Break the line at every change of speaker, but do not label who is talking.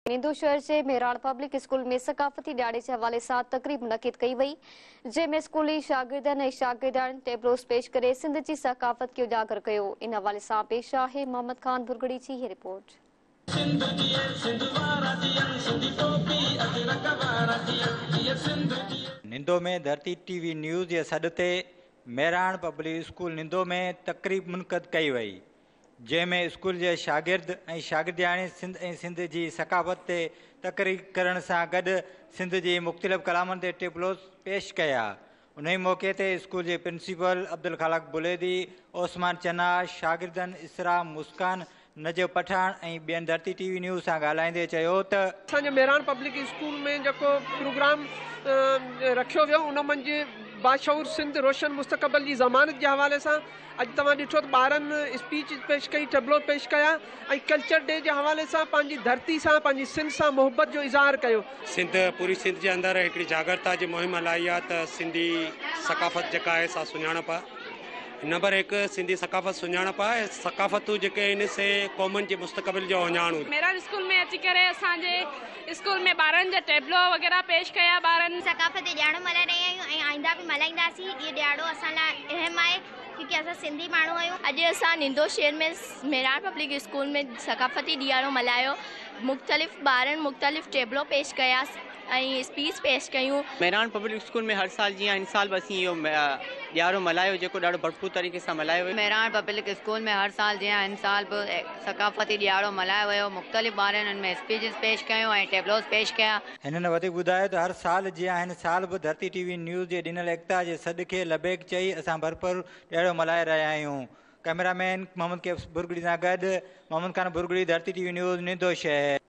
نندو شهر جي Mehran public school ۾ ثقافتي ڏهاڙي جي حوالي سان تقريب منعقد ڪئي وئي، جنهن ۾ اسڪولي شاگردن ۽ شاگردياڻين ٽيبلوز پيش ڪري سنڌ جي ثقافت کي اجاگر ڪيو. ان حوالي سان پيش آهي محمد خان ڀرڳڙي جي هي رپورٽ.
نندو ۾ ڌرتي ٽي وي نيوز جي سڏ تي مهراڻ پبلڪ اسڪول نندو ۾ تقريب منعقد ڪئي وئي، جنهن ۾ اسڪول جي شاگرد ۽ شاگردياڻين سنڌ ۽ سنڌ جي ثقافت تي تقرير ڪرڻ سان گڏ سنڌ جي مختلف ڪلامن تي ٽيبلوز پيش ڪيا. انهي موقعي تي اسڪول جي پرنسپل عبدالخالق بليدي، عثمان چنا، شاگردن اسرا مسڪان، نجف پٺاڻ ۽ ٻين ڌرتي ٽي وي نيوز سان ڳالهائيندي چيو ته.
اسان جي مهراڻ پبلڪ اسڪول ۾ جيڪو پروگرام رکيو ويو ان منجهه باشعور سنڌ روشن مستقبل جي ضمانت جي حوالي سان اڄ توهان ڏٺو ته ٻارن اسپيچ پيش ڪئي، ٽيبلو پيش ڪيا ۽ ڪلچر ڊي جي حوالي سان پنهنجي ڌرتي سان پنهنجي سنڌ سان محبت جو اظهار ڪيو.
سنڌ پوري سنڌ جي اندر هڪڙي جاڳرتا جي مهم هلائي آ ته سنڌي ثقافت جيڪا آهي سا سڃاڻپ آ نمبر هڪ سنڌي ثقافت سڃاڻپ آ ۽ ثقافتون جيڪي آهن سي قومن جي مستقبل جو اهڃاڻ هونديون.
مهراڻ اسڪول ۾ اچي ڪري اسان جي اسڪول ۾ ٻارن جا ٽيبلو وغيره پيش ڪيا ٻارن.
ثقافتي ڏهاڙو ملهائي رهيا آهيون ۽ آئنده به ملهائينداسين اهو ڏهاڙو اسان لاء اهم آهي ڪيونڪه اسان سنڌي ماڻهو آهيون.
اڄ اسان نندو شهر ۾ مهراڻ پبلڪ اسڪول ۾ ثقافتي ڏهاڙو ملهايو مختلف ٻارن مختلف ٽيبلو پيش ڪيا ۽ اسپيچ پيش ڪيون.
مهراڻ پبلڪ اسڪول ۾ هر سال جيان هن سال به اسين اهو ڏهاڙو ملهايو جيڪو ڏاڍو ڀرپور طريقي سان ملهايو ويو.
مهراڻ پبلڪ اسڪول ۾ هر سال جيان هن سال به ثقافتي ڏهاڙو ملهايو ويو مختلف ٻارن ان ۾ اسپيچز پيش ڪيون ۽ ٽيبلوز پيش ڪيا.
هنن وڌيڪ ٻڌايو ته هر سال جيان هن سال به ڌرتي ٽي وي نيوز جي ڏنل ايڪتا جي سڏ کي لبيڪ چئي اسان ڀرپور ڏهاڙو ملهائي رهيا آهيون. ڪئميرا مين محمد ڪيف ڀرڳڙي سان گڏ محمد خان ڀرڳڙي ڌرتي ٽي وي نيوز نندو شهر.